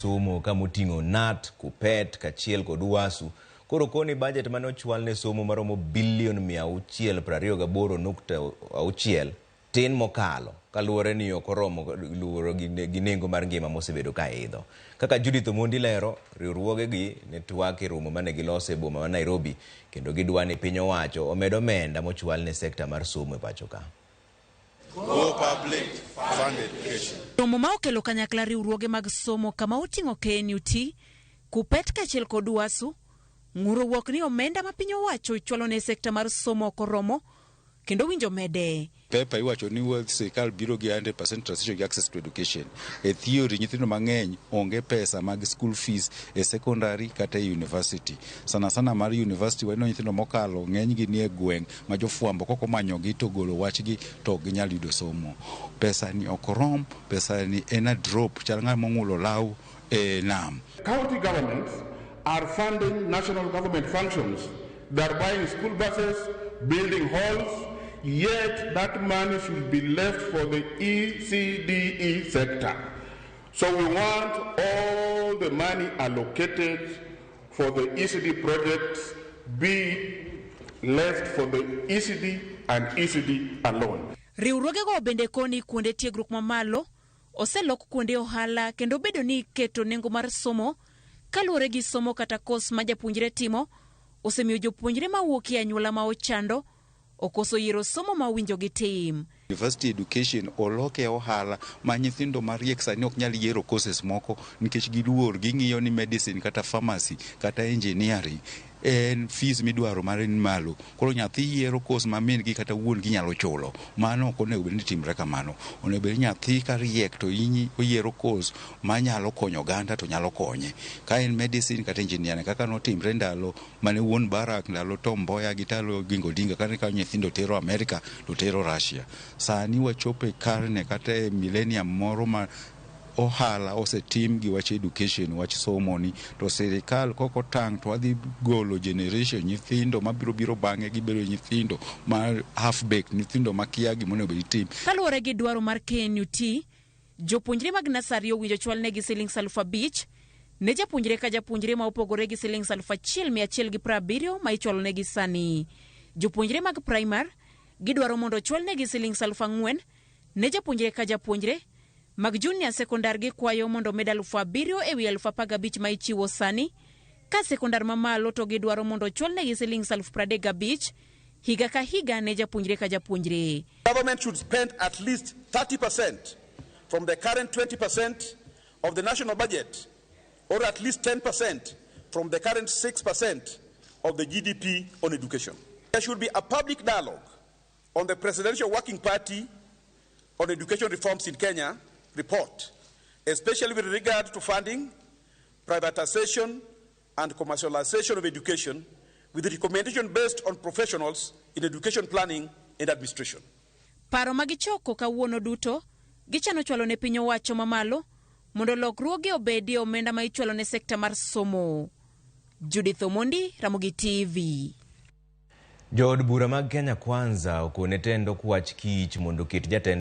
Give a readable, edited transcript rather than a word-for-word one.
Somo ka moting'o KNUT, KUPPET kachiel kod UASU koro koni bajet mane ochwal ne somo maromo bilion 628.6 tin mokalo kaluwore ni ok oromo luwore gi nengo mar ngima mosebedo ka idho. Kaka Judith Omondi lero, riwruogegi ne twak e romo mane giloso e boma ma Nairobi kendo gidwa ni piny owacho omed omenda mochwal ne sekta mar somo e pacho ka. Go public, fund education. Romo ma okelo kanyakla riwruoge mag somo kama oting'o KNUT, KUPPET kaachiel kod UASU, ng'uro wuok ni omenda ma piny owacho chwalo ne sekta mar somo ok oromo kendo winjo mede. Pepa iwacho ni sirkal biro gi 100% transition gi access to education. E theory nyithindo mang'eny onge pesa mag school fees e secondary kata e university. Sana sana mar university waneno nyithindo mokalo ng'eny gi nie gweng' ma jofwambo kok omanyogi to golo wachgi to ok ginyal yudo somo. Pesa ni ok rom, pesa ni en a drop chal ng'ama ong'ulo law e nam. County governments are funding national government functions. They are buying school buses, building halls, yet that money should be left for the ECDE sector. So we want all the money allocated for the ECD projects be left for the ECD and ECD alone. Riwruogego bende koni kuonde tiegruok mamalo oselok kuonde ohala kendo bedo ni keto nengo mar somo kaluwore gi somo kata kos ma japuonjre timo osemiyo jopuonjre mawuok e anyuola ma ochando okoso yiero somo ma owinjo gitim. University education oloke ohala ma nyithindo mariek sani ok nyal yiero courses moko nikech giluor ging'iyo ni medicine kata pharmacy kata engineering en fees midwaro mare ni malo. Koro nyathi yiero course ma min gi kata wuon gi nyalo chulo. Mano ok onego bed ni timre kamano. Onego bed ni nyathi ka riek to oyiero course manyalo konyo oganda to nyalo konye. Ka en medicine kata engineering kaka notimre ndalo mane wuon Barak ndalo Tom Mboya gi ndalo Oginga Odinga kane kawo nyithindo tero Amerika to tero Russia. Sani wachopo e karne kata e millennium moro ma ohala osetim gi wach education wach somo ni to sirikal kok otang' to wadhi golo generation nyithindo mabiro biro bang'e gibedo nyithindo ma half baked nyithindo makia gima onego bed tim. Kaluwore gi dwaro mar KNUT, jopuonjre mag nasari owinjo chwalnegi siling 5,000 ne japuonjre ka japuonjre ma opogore gi siling 1,170 ma ichwalonegi sani. Jopuonjre mag primar gidwaro mondo ochwalnegi siling 4,000 ne japuonjre ka japuonjre. Mag junior sekondar gikwayo mondo omed 7,000 ewi 15,000 ma ichiwo sani. Ka sekondar mamalo to gidwaro mondo ochwalnegi siling 35,000 higa ka higa ne japuonjre ka japuonjre. Government should spend at least 30% from the current 20% of the national budget, or at least 10% from the current 6% of the GDP on education. There should be a public dialogue on the Presidential Working Party on Education Reforms in Kenya report, especially with regard to funding, privatization, and commercialization of education, with recommendation based on professionals in education planning and administration. Paro ma gichoko kawuono duto gichano chwalo ne piny owacho mamalo mondo lokruoge obedie omenda ma ichwalo ne sekta mar somo. Judith Omondi, Ramogi TV. Jood bura mag Kenya Kwanza okone tend okwach kich mondo oket jatend